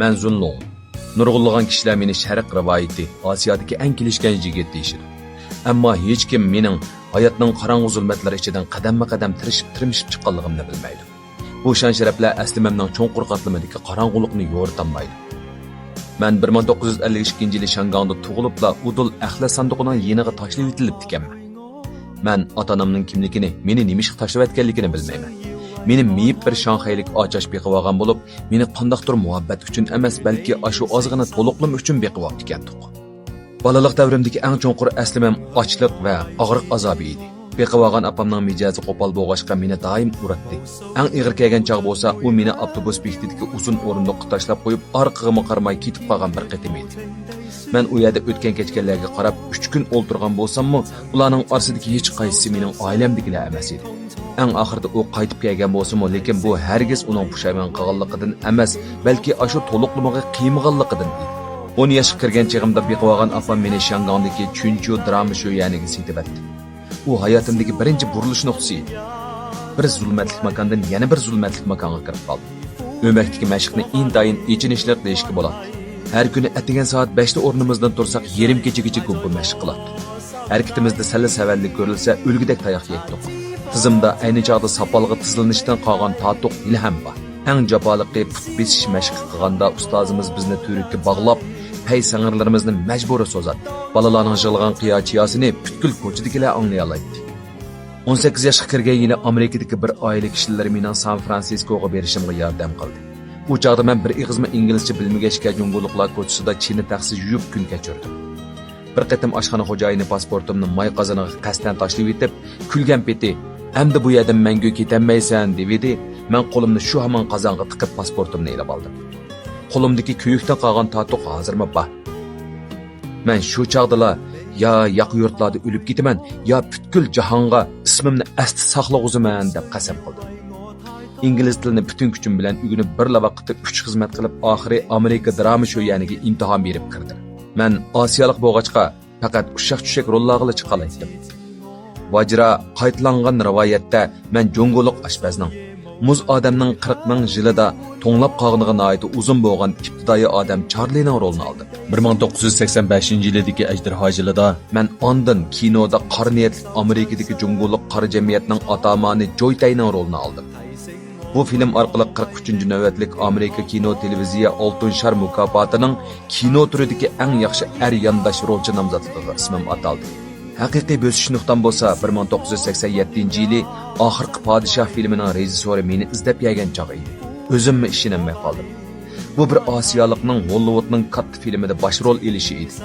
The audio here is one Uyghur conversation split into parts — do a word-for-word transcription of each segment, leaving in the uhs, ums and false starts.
مەن زۇنلۇڭ. نۇرغۇنلىغان كىشىلەر مېنى شەرق رىۋايىتى، ئاسىيادىكى ئەڭ كېلىشكەن يىگىت دېيىشىدۇ. ئەمما ھېچكىم مېنىڭ ھاياتنىڭ قاراڭغۇ زۇلمەتلىرى ئىچىدىن قەدەممۇ قەدەم تىرىشىپ، تىرمىشىپ چىققانلىقىمنى بىلمەيدۇ. بۇ شان-شەرەپلەر ئەسلىمەمنىڭ چوڭقۇر قاتلىمىدىكى قاراڭغۇلۇقنى يورۇتالمايدۇ. مەن بىر مىڭ توققۇز يۈز ئەللىك ئىككىنچى يىلى شياڭگاڭدا تۇغۇلۇپلا ئۇدۇل ئەخلەت ساندۇقىنىڭ يېنىغا تاشلىۋېتىلىپتىكەنمەن. مەن ئاتا-ئانامنىڭ كىملىكىنى، مېنى نېمىشقا تاشلىۋەتكەنلىكىنى بىلمەيمەن. مېنى مېيىپ بىر شاڭخەيلىك ئاچاش بېقىۋالغان بولۇپ، مېنى قانداقتۇر مۇھەببەت ئۈچۈن ئەمەس، بەلكى ئاشۇ ئازغىنا تولۇقلىما ئۈچۈن بېقىۋاپتىكەنتۇق. بالىلىق دەۋرىمدىكى ئەڭ چوڭقۇر ئەسلىمەم ئاچلىق ۋە ئاغرىق ئازابى ئىدى. بېقىۋالغان ئاپامنىڭ مىجەزى قوپال بولغاچقا، مېنى دائىم ئۇراتتى. ئەڭ ئېغىر كەلگەن چاغ بولسا، ئۇ مېنى ئاپتوبۇس بېكىتىدىكى ئۇزۇن ئورۇندۇققا تاشلاپ قويۇپ، ئارقىغىمۇ قارىماي كېتىپ قالغان بىر قېتىم ئىدى. مەن ئۇ يەردە ئۆتكەن-كەچكەنلەرگە قاراپ، ئۈچ كۈن ئولتۇرغان بولساممۇ، ئۇلارنىڭ ئارىسىدىكى ھېچقايسىسى مېنىڭ ئائىلەمدىكىلەر ئەمەس ئىدى. ئەڭ ئاخىرىدا ئۇ قايتىپ كەلگەن بولسىمۇ، لېكىن بۇ ھەرگىز ئۇنىڭ پۇشايمان قىلغانلىقىدىن ئەمەس، بەلكى ئاشۇ تولۇقلىمىغا قىيمىغانلىقىدىن ئىدى. ئون ياشقا كىرگەن چېغىمدا بېقىۋالغان ئاپام مېنى شياڭگاڭدىكى چۈنچيۇ دراما شۆيۈەنىگە سېتىۋەتتى. ئۇ ھاياتىمدىكى بىرىنچى بۇرۇلۇش نۇقتىسى ئىدى. بىر زۇلمەتلىك ماكاندىن يەنە بىر زۇلمەتلىك ماكانغا كىرىپ قالدىم. ئۆمەكتىكى مەشىقنى ئىنتايىن ئېچىنىشلىق دېيىشكە بولاتتى. ھەر كۈنى ئەتىگەن سائەت بەشتە ئورنىمىزدىن تۇرساق، يېرىم كېچىگىچە گۇمپا مەشىق قىلاتتۇق. ھەرىكىتىمىزدە سەللە-سەۋەنلىك كۆرۈلسە، ئۆلگۈدەك تاياق يەيتتۇق. تىزىمدا ئەينى چاغدا ساپالغا تىزلىنىشتىن قالغان تاتۇق ھېلىھەم بار. ئەڭ جاپالىقى پۇت بېسىش مەشقى قىلغاندا ئۇستازىمىز بىزنى تۈۋرۈككە باغلاپ، پەي سىڭىرلىرىمىزنى مەجبۇرىي سوزاتتى. بالىلارنىڭ يىغلىغان قىيا-چىياسىنى پۈتكۈل كوچىدىكىلەر ئاڭلىيالايتتى. ئون سەككىز ياشقا كىرگەن يىلى ئامېرىكىدىكى بىر ئائىلە كىشىلىرى مېنىڭ سان فرانسىسكوغا بېرىشىمغا ياردەم قىلدى. ئۇ چاغدا مەن بىر ئېغىزمۇ ئىنگلىزچە بىلمىگەچكە، جۇڭگولۇقلار كوچىسىدا چىنە تەخسە يۇيۇپ كۈن كەچۈردۈم. بىر قېتىم ئاشخانا خوجايىنى پاسپورتۇمنى ماي قازىنىغا قەستەن تاشلىۋېتىپ، كۈلگەن پېتى، «ئەمدى بۇ يەردىن مەڭگۈ كېتەلمەيسەن» دېۋىدى. مەن قولۇمنى شۇ ھامان قازانغا تىقىپ، پاسپورتۇمنى ئېلىۋالدىم. قولۇمدىكى كۆيۈكتىن قالغان تاتۇق ھازىرمۇ بار. مەن شۇ چاغدىلا يا ياقا يۇرتلاردا ئۆلۈپ كېتىمەن، يا پۈتكۈل جاھانغا ئىسمىمنى ئەستە ساقلىغۇزىمەن دەپ قەسەم قىلدىم. ئىنگلىز تىلىنى پۈتۈن كۈچۈم بىلەن ئۆگىنىپ، بىرلا ۋاقىتتا ئۈچ خىزمەت قىلىپ، ئاخىرى ئامېرىكا دراما شۆيەنىگە ئىمتىھان بېرىپ كىردىم. مەن ئاسىيالىق بولغاچقا، پەقەت ئۇششاق-چۈششەك روللارغىلا چىقالايتتىم. ۋاجرا قايتىلانغان رىۋايەتتە مەن جۇڭگولۇق ئاشپەزنىڭ، مۇز ئادەمنىڭ قىرىق مىڭ يىلىدا توڭلاپ قالغىنىغا ناھايىتى ئۇزۇن بولغان ئىپتىدائىي ئادەم چارلىنىڭ رولىنى ئالدىم. بىر مىڭ توققۇز يۈز سەكسەن بەشىنچى يىلىدىكى ئەجدىھا يىلىدا مەن ئاندىن كىنودا قارا نىيەتلىك ئامېرىكىدىكى جۇڭگولۇق قارا جەمئىيەتنىڭ ئاتامانى جوي تەينىڭ رولىنى ئالدىم. بۇ فىلىم ئارقىلىق قىرىق ئۈچىنچى نۆۋەتلىك ئامېرىكا كىنو تېلېۋىزىيە ئالتۇن شار مۇكاپاتىنىڭ كىنو تۈرىدىكى ئەڭ ياخشى ئەر يانداش رولچى نامزاتلىقىغا ئىسمىم ئاتالدى. ھەقىقىي بۆسۈش نۇقتام بولسا بىر مىڭ توققۇز يۈز سەكسەن يەتتىنچى يىلى ئاخىرقى پادىشاھ فىلىمىنىڭ رېژىسسورى مېنى ئىزدەپ كەلگەن چاغ ئىدى. ئۆزۈممۇ ئىشىنەلمەي قالدىم. بۇ بىر ئاسىيالىقنىڭ ھوللىۋۇدنىڭ كاتتا فىلىمىدا باش رول ئېلىشى ئىدى.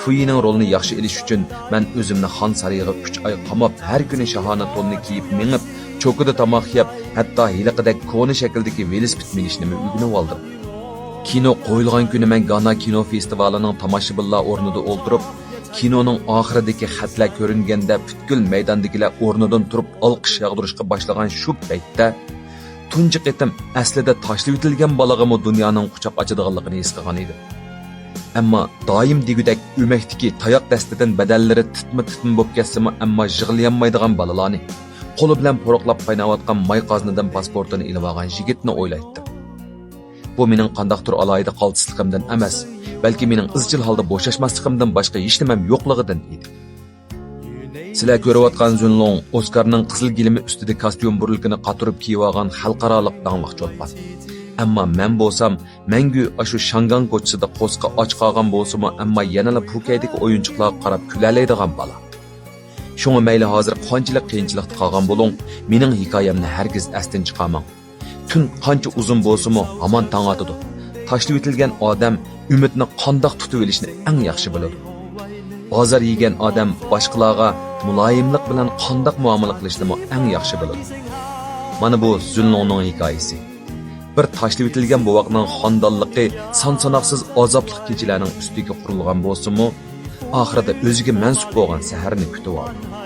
فۇيىنىڭ رولىنى ياخشى ئېلىش ئۈچۈن مەن ئۆزۈمنى خان سارىيىغا ئۈچ ئاي قاماپ، ھەر كۈنى شاھانە توننى كىيىپ مېڭىپ، چوكىدا تاماق يەپ، ھەتتا ھېلىقىدەك كونا شەكىلدىكى ۋېلىسىپىت مىنىشنىمۇ ئۆگىنىۋالدىم. كىنو قويۇلغان كۈنى مەن گانا كىنو فېستىۋالىنىڭ تاماشىبىنلار ئورنىدا ئولتۇرۇپ، كىنونىڭ ئاخىرىدىكى خەتلەر كۆرۈنگەندە پۈتكۈل مەيداندىكىلەر ئورنىدىن تۇرۇپ ئالقىش ياغدۇرۇشقا باشلىغان شۇ پەيتتە، تۇنجى قېتىم ئەسلىدە تاشلىۋېتىلگەن بالىغىمۇ دۇنيانىڭ قۇچاق ئاچىدىغانلىقىنى ھېس قىلغان ئىدىم. ئەمما دائىم دېگۈدەك ئۆمەكتىكى تاياق دەستىدىن بەدەنلىرى تىتما-تىتما بولۇپ كەتسىمۇ، ئەمما يىغلىيالمايدىغان بالىلارنى، قولى بىلەن پۇرۇقلاپ قايناۋاتقان ماي قازىنىدىن پاسپورتىنى ئېلىۋالغان يىگىتنى ئويلايتتىم. بۇ مېنىڭ قانداقتۇر ئالاھىدە قالتىسلىقىمدىن ئەمەس، بەلكى مېنىڭ ئىزچىل ھالدا بوشاشماسلىقىمدىن باشقا ھېچنېمەم يوقلۇقىدىن ئىدى. سىلەر كۆرۈۋاتقان زۈنلۇڭ ئوسكارنىڭ قىزىل گىلىمى ئۈستىدە كاستيۇم بۇرۇلكىنى قاتۇرۇپ كىيىۋالغان خەلقئارالىق داڭلىق چولپان. ئەمما مەن بولسام، مەڭگۈ ئاشۇ شاڭگاڭ كوچىسىدا قورسىقى ئاچ قالغان بولسىمۇ، ئەمما يەنىلا پۇكەيدىكى ئويۇنچۇقلارغا قاراپ كۈلەلەيدىغان بالا. شۇڭا مەيلى ھازىر قانچىلىك قىيىنچىلىقتا قالغان بولۇڭ، مېنىڭ ھېكايەمنى ھەرگىز ئەستىن چىقارماڭ. تۈن قانچە ئۇزۇن بولسىمۇ، ھامان تاڭ ئاتىدۇ. تاشلىۋېتىلگەن ئادەم ئۈمىدنى قانداق تۇتۇۋېلىشنى ئەڭ ياخشى بىلىدۇ. ئازار يېگەن ئادەم باشقىلارغا مۇلايىملىق بىلەن قانداق مۇئامىلە قىلىشنىمۇ ئەڭ ياخشى بىلىدۇ. مانا بۇ زۈنلۇڭنىڭ ھېكايىسى. بىر تاشلىۋېتىلگەن بوۋاقنىڭ خانىدانلىقى سان-ساناقسىز ئازابلىق كېچىلەرنىڭ ئۈستىگە قۇرۇلغان بولسىمۇ، ئاخىرىدا ئۆزىگە مەنسۇپ بولغان سەھەرنى كۈتۈۋالدى.